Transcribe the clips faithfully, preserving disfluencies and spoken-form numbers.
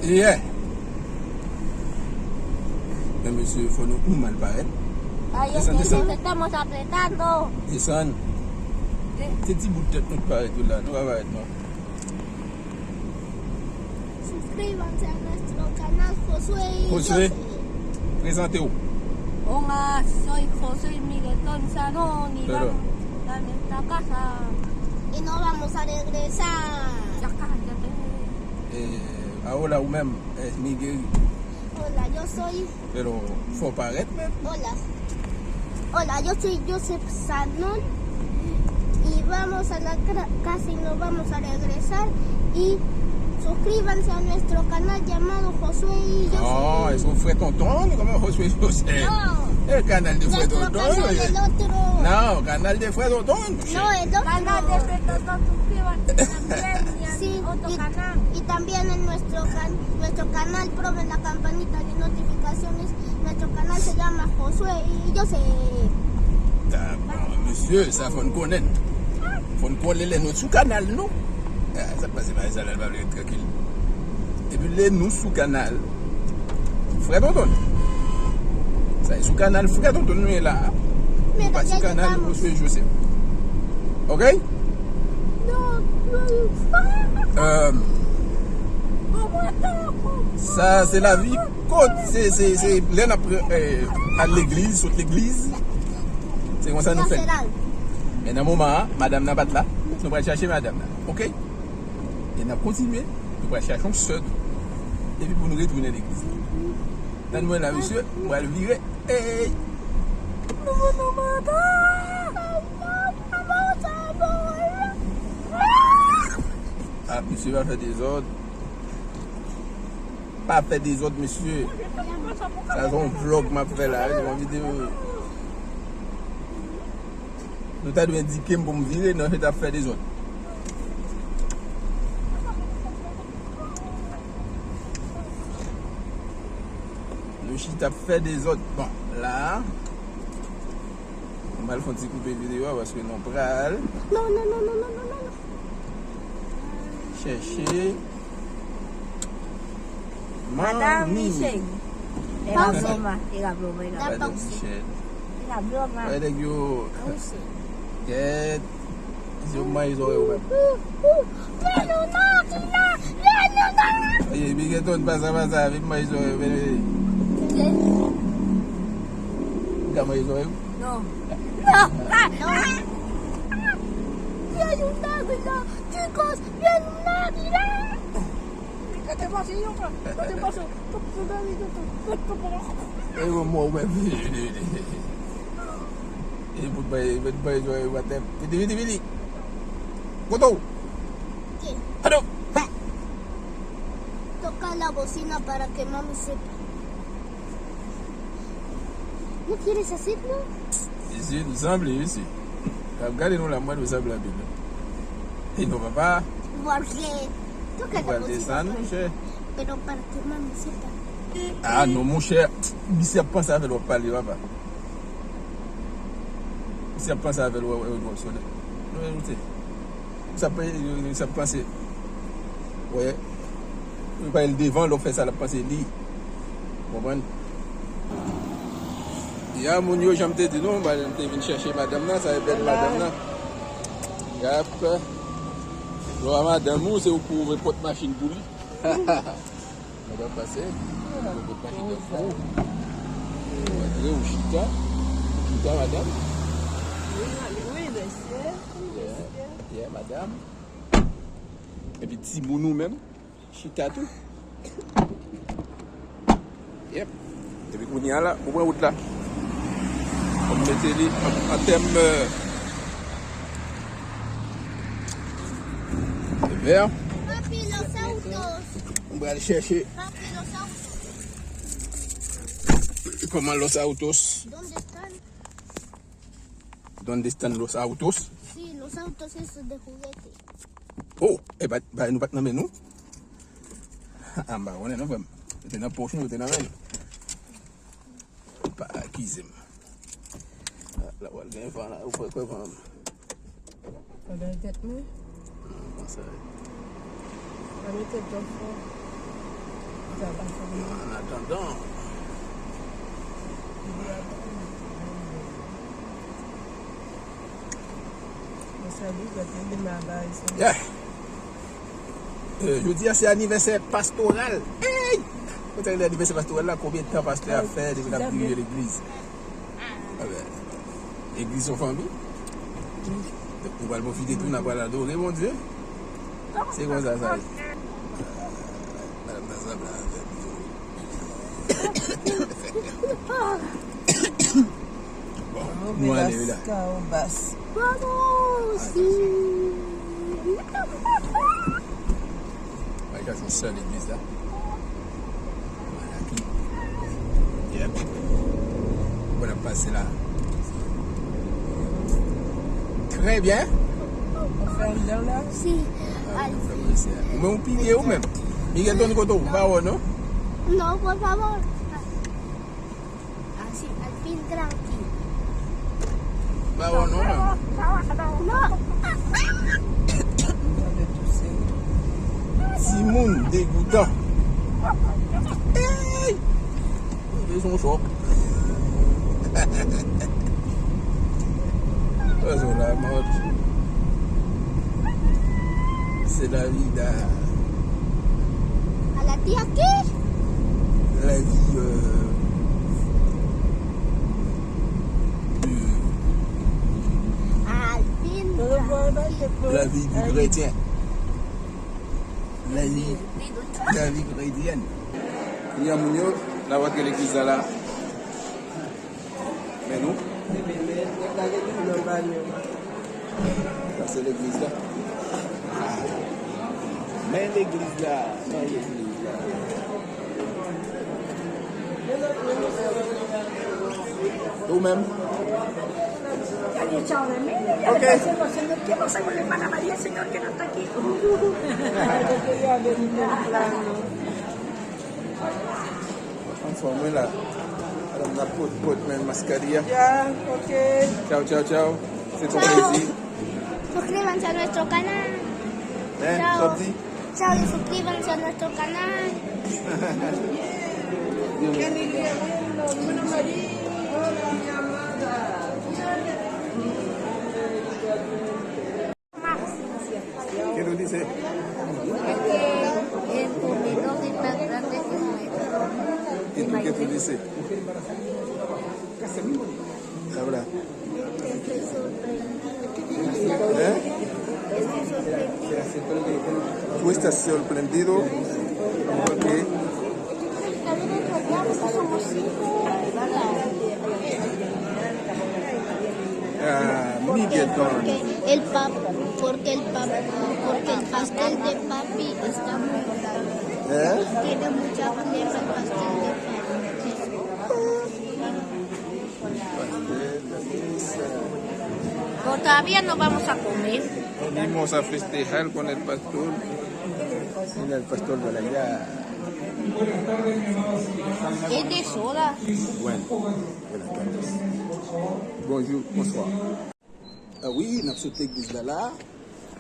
Yeah. Men mesye, fò nou, nou mal parèt. Ay, yo, desann, desann. Desann. Se ti bout tèt nou k parèt yo la, nou pa parèt non. Suscríbanse a nuestro canal, Josué y Josué, José. Prezante w. Hola, soy José Miguelton Sanon y vamos a nuestra casa. Y no vamos a regresar. Ya, cállate. Eh, ahora ou menm, eh, Miguel. Hola, yo soy Pero fò parèt menm. Hola. Hola, yo soy Joseph Sanon y vamos a la cra- casa y nos vamos a regresar y suscríbanse a nuestro canal llamado Josué y José. Oh, es un frè tonton, como Josué y José. No. El canal de frè tonton. Nuestro canal, el otro. No, canal de frè tonton. No, el otro. Canal de frè tonton, suscríbanse también y al otro canal. Sí, y, y también en nuestro can- nuestro canal, prueben la campanita de notificaciones. Nuestro canal se llama Josué y José. Bon, mesye, sa fò n konnen. Fò n konnen lè nou sou kanal nou. Ah, sa k pase, bagay sa la, l pa vle ret trankil. Epi lè nou sou kanal Frè Tonton. Sa e sou kanal Frè Tonton nou ye la. Nou pa sou kanal Josué Joseph. Ok? Euh, sa se lavi kot se, se, se lè n ap, eh, al legliz, sot legliz. Se konsa nou fè. Men nan moman an, madanm nan pa t la. Nou pral chache madanm nan. Ok? E n ap kontinye. Nou pral chache yon sè tou. Epi pou nou retounen legliz. Tann mwen la, mesye, m pral vire. Ey! Nou vin nan madanm! Ah, mesye, pa fè dezòd. Pa fè dezòd, mesye. Sa se yon vlòg m ap fè la, wi, se yon videyo. Nou ta dwe endike m pou m vire, non, se t ap fè dezòd. Nou chita ap fè dezòd. Bon, la, m pral fè yon ti koupe videyo a paske nou pral. Non, non, non. Chèche. Madanm Michel. E la bloma, e la bloma, e la bloma. Madanm Michel. E la bloma. Wè nèg yo. Kèt. Yo manyen zòrèy ou menm. Leonardo, Leonardo. Ey, Miguelton, pasa, pasa, vin manyen zòrèy ou, vini, vini. Ou ka manyen zòrèy ou? Non. Non. Leonardo, chicos, Leonardo. E yon mò ou menm. Vini, vini, vini. E bout bay, bout bay, zòrèy ou atè. Vini, vini, vini. Kote w? ¿Qué? Ado! Toca la bocina para que mami sepa. ¿No quieres hacerlo? Isi, nou sanble, isi. Ap gade nou la, mwen nou sanble anpil. E non, papa. Porque toca la bocina. Pral desann, monchè. Pero para que mami sepa. Ah, non, monchè. Misye ap panse avè l w ap pale, papa. Misye ap panse avè l, wè, wè, wè, wè, sou lè. Nou, nou, te. Sa pa, sa panse. Wè. Ou pa al devan, lè w fè sa, l ap panse li. Konprann? Ya, moun yo, jan m te di nou, m te vin chèche madanm nan, sa e bèl madanm nan. Yap. Lè w a madanm ou, se ou pou ouvre pòt machin pou li. Madanm pase, ou pot pa chita pou ou. Ou antre, ou chita. Ou chita, madanm. Wi, wi, mesye. Wi, mesye. Yeah, madanm. Epi timoun ou menm, chita tou. Yep. Epi kounye a la, ou pran wout la. Ou mete li an, an tèm, euh, vè. Papi, los autos. Mwen pral chèche. Papi, los autos. Kòman los autos? ¿Dónde están? ¿Dónde están los autos? Sí, los autos esos de juguete. Oh, e pa, pa nou pa t nan men nou? Ah, m pa konnen non, frè m. Yo te nan pòch nou, yo te nan men nou. Pa akize m. Ah, la pral gen van la, ou kwè, kwè van. Pa bay tèt mwen. Non, konsa. Pa mete twòp fò. An atandan. Yeah. Euh, jodi a se anivèsè pastoral. Hey! Mwen te rele anivèsè pastoral la, konbyen tan pastè a fè depi l ap dirije legliz? Legliz se yon fanmi. Nou pral pwofite tou, n a pral adore Bondye. Se konsa sa ye. Madanm nan sanble avè m. Bon, nou ale wi la. Mwen ka fè sè legliz la. Yep. Bon, n ap pase la. Trè byen. Ou fè anndan la? Si. Ou menm ou pile ou menm. Miguel Tony kote w? M pa wè w non. Non, mwen pa wè w. Así, al fin tranquilo. Ba wè non, menm. Non. Timoun degoutan. Ey! Mwen bezwen yon chòk. Oizo la mòd. Se la vida. A la ti aki. La vie, euh, de, la vie du chrétien. La vie, la vie chrétienne. Kounya moun yo, n ap antre legliz la la. Men nou. Sa se legliz la. Men legliz la. Men legliz la. E ou menm? Ok. Anfòm, wi la. Madanm nan pot, pot, men maskadya. Ya, ok. Chao, chao, chao. Se ton plezi. Suscríbanse a nuestro canal. Eh, chao. Sa w di? Chao, y suscríbanse a nuestro canal. Qué lindo, bueno, María. Hola, mi amada. ¿Qué tú dices? Es que el comedor está grande como el trono. ¿Y tú qué tú dices? Habla. Estoy sorprendido. ¿Eh? Estoy sorprendido. ¿Tú estás sorprendido? ¿Por qué? Ah, Miguel Don. Porque el pap-, porque el pap-, porque el pastel de papi está muy grande. ¿Eh? Tiene mucha crema el pastel de papi. Pastel de misa. Pues todavía no vamos a comer. Venimos a festejar con el pastor, con el pastor de la ya. Es de soda. Bueno, buenas tardes. Bonjour, bonsoir. Ah wi, n ap sot legliz la la.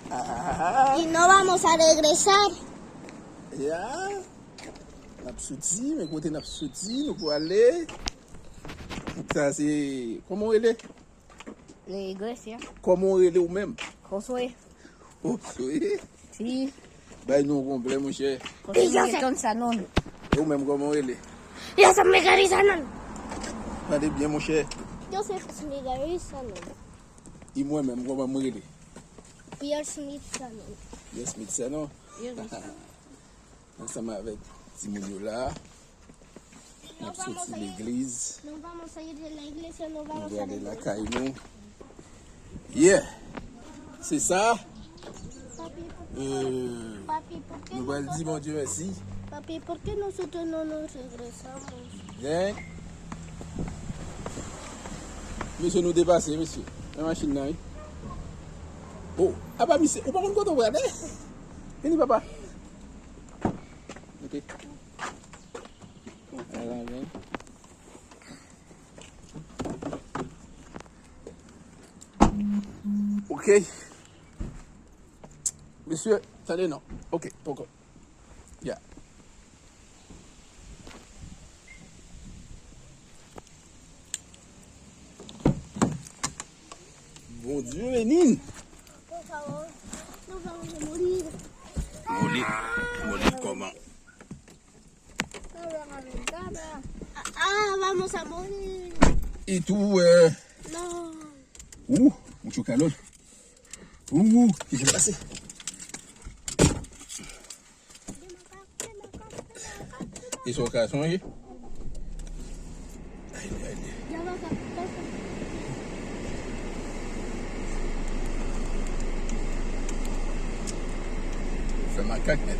Ah, ah, ah, ah. Y no vamos a regresar. Ya. N ap soti, men kote n ap soti, nou pou ale. Sa se, kòman w rele? Le Iglesia. Kòman w rele ou menm? Josué. Josué? Si. Bay non konplè, monchè. Josué Miguel Sanon. E ou menm, kòman w rele? Yo se Miguel Sanon. Tande byen, monchè. Yo se Miguel Sanon. E mwen menm, kòman m rele? Pierre Smith Sanon. Pierre Smith Sanon. Pierre Smith Sanon. Ansanm avèk timoun yo la. N ap soti legliz. Nou prale lakay nou. Yeah. Se sa. Euh, nou pral di Bondye mèsi. Papi, ¿por qué nosotros no nos regresamos? Hein? Mesye, nou depase, mesye. Nan machin nan, wi. Oh, apa misye, ou pa konn kote w prale? Vini, papa. Ok. Ala, men. Ok. Mesye, tande non. Ok, poko. Ya. Juveni. Moli, moli kòman? Ah, vamos a morir. E tou, eh, non. Ou, mucho calor. Ou, ki jan pase? E sa w ka sonje? Ay, ay, ay. Fè makak, nèt.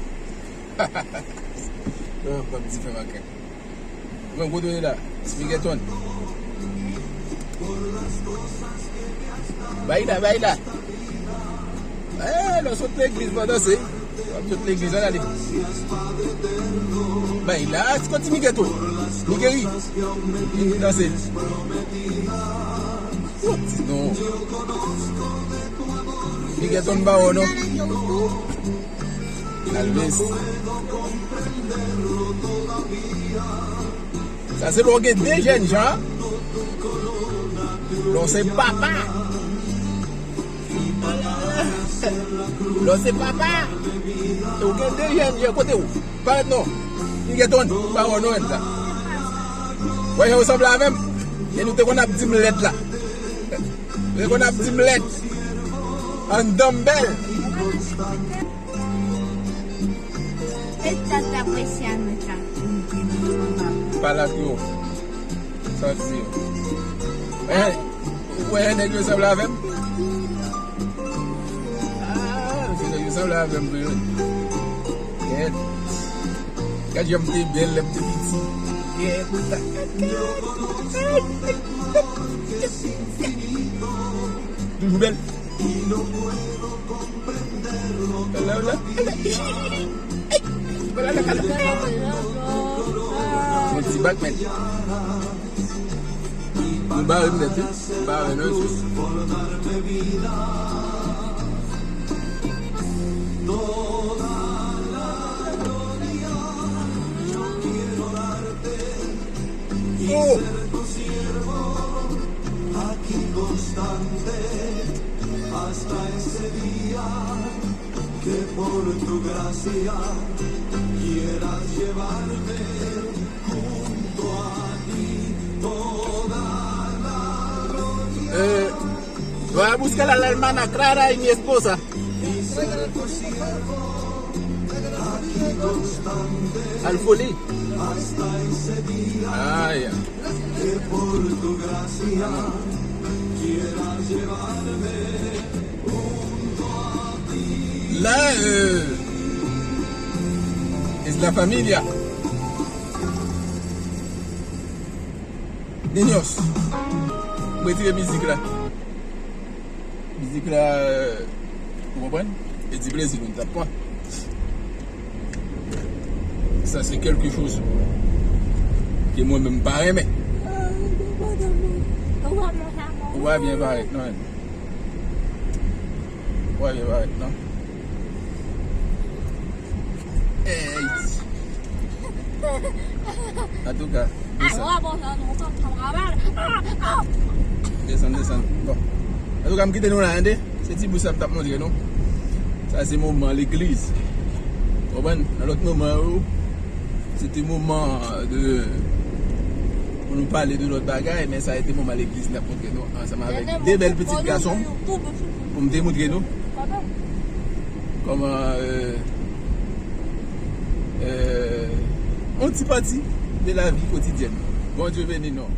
Yo, m ap di fè makak. Mwen, kote w ye la? Miguelton. Bay la, bay la. Eh, lè w sot legliz, pa danse. W ap sot legliz, ann ale. Bay la, se konti Miguelton. Migueli. Li danse. Oh, ti non. Miguelton ba w non. Alves. Sa se lè w gen de jèn jan. Lè w se papa. Lè w se papa. E w gen de jèn jan kote w. Parèt non. Miguelton, pa wè non èd la. Wè jan w sanble avè m. E nou te konn ap di m lèd la. Nou te konn ap di m lèd. An danmbèl. Esta apreciando esta. Pale ak yo. Sa w di yo? Eh, ou wè nèg yo sanble avè m? Ah, se nèg yo sanble avè m vre wi. Kèt. Gad jan m te bèl lè m te piti. Kèt. Toujou bèl. Yon ti bak, men. Nou bare m nèt, wi. Nou bare non, wi. Oh! Eh, voy a buscar a la hermana Clara y mi esposa. Al Foli. Ah, ya. La, eh, es la familia. Niños, m retire mizik la. Mizik la, euh, ou konprann? E di plezi nou t ap pran. Sa se quelque chose ke mwen menm m pa renmen. Ou pa byen parèt non. Ou pa byen parèt non. Ey. Antouka, desann. Desann, desann. Bon. Antouka, m kite nou la, tande. Se ti bout sa m t ap montre nou. Sa se moman legliz. Konprann? Nan lòt moman yo, se te moman de, pou nou pale de lòt bagay, men sa se te moman legliz n ap montre nou ansanm avèk de bèl pitit gason pou m te montre nou kòman, euh, euh, yon ti pati de la vi kotidyèn. Bondye beni nou.